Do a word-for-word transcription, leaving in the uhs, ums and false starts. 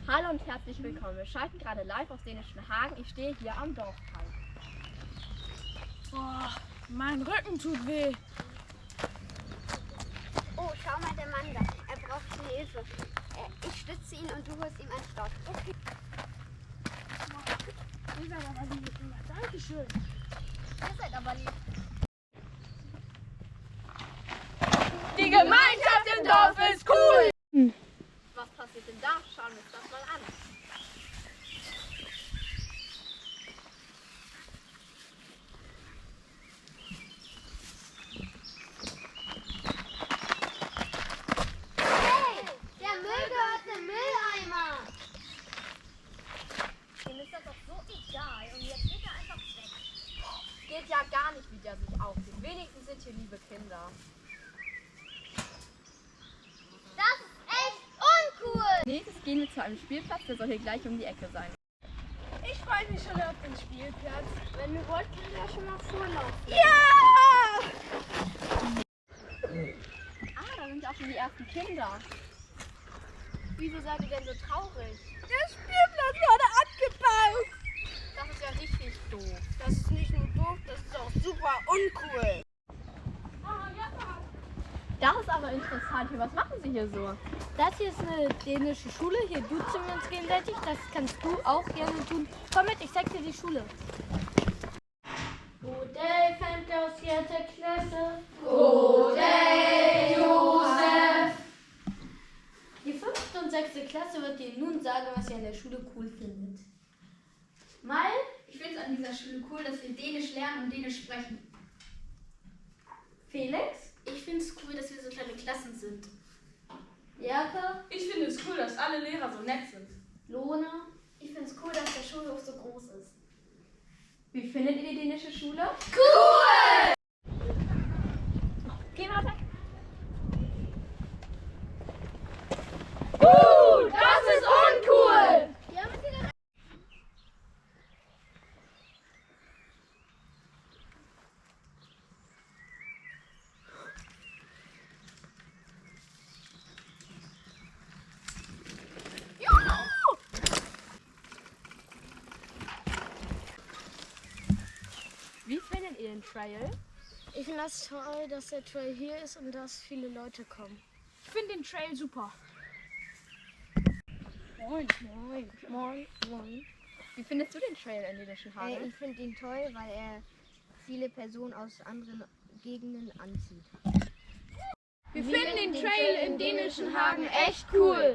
Hallo und herzlich willkommen. Wir schalten gerade live aus Dänischen Hagen. Ich stehe hier am Dorfteich. Boah, mein Rücken tut weh. Oh, schau mal, der Mann da. Er braucht Hilfe. Äh, ich stütze ihn und du holst ihm einen Stock. Okay. Boah, ihr seid aber lieb. Dankeschön. Ihr seid aber lieb. Die Gemeinschaft im Dorf ist cool. Was passiert denn da? Schauen wir uns das mal an. Hey, der Müll gehört in den Mülleimer. Dem ist das doch so egal und jetzt geht er einfach weg. Geht ja gar nicht, wie der sich aufregt. Wenigstens sind hier liebe Kinder. Das ist echt uncool. Nächstes gehen wir zu einem Spielplatz, der soll hier gleich um die Ecke sein. Ich freue mich schon auf den Spielplatz. Wenn wir wollt, können wir ja schon mal vorlaufen. Ja! Ah, da sind ja auch schon die ersten Kinder. Wieso seid ihr denn so traurig? Der Spielplatz wurde abgebaut. Das ist ja richtig doof. Das ist nicht nur doof, das ist auch super uncool. Das ist aber interessant hier. Was machen Sie hier so? Das hier ist eine dänische Schule. Hier duzen wir uns gegenseitig. Das kannst du auch gerne tun. Komm mit, ich zeig dir die Schule. Goddag, femte og sjette klasse. Goddag, Josef. Die fünfte und sechste Klasse wird Ihnen nun sagen, was sie an der Schule cool findet. Mal? Ich finde es an dieser Schule cool, dass wir Dänisch lernen und Dänisch sprechen. Felix? Ich finde es cool, dass wir so kleine Klassen sind. Jakob? Ich finde es cool, dass alle Lehrer so nett sind. Lona? Ich finde es cool, dass der Schulhof so groß ist. Wie findet ihr die dänische Schule? Cool! Geh mal weg. Uh, das ist uncool! Wie findet ihr den Trail? Ich finde das toll, dass der Trail hier ist und dass viele Leute kommen. Ich finde den Trail super. Moin, moin, moin, moin. Wie findest du den Trail in Dänischenhagen? Äh, ich finde ihn toll, weil er viele Personen aus anderen Gegenden anzieht. Wir finden den Trail in Dänischenhagen echt cool.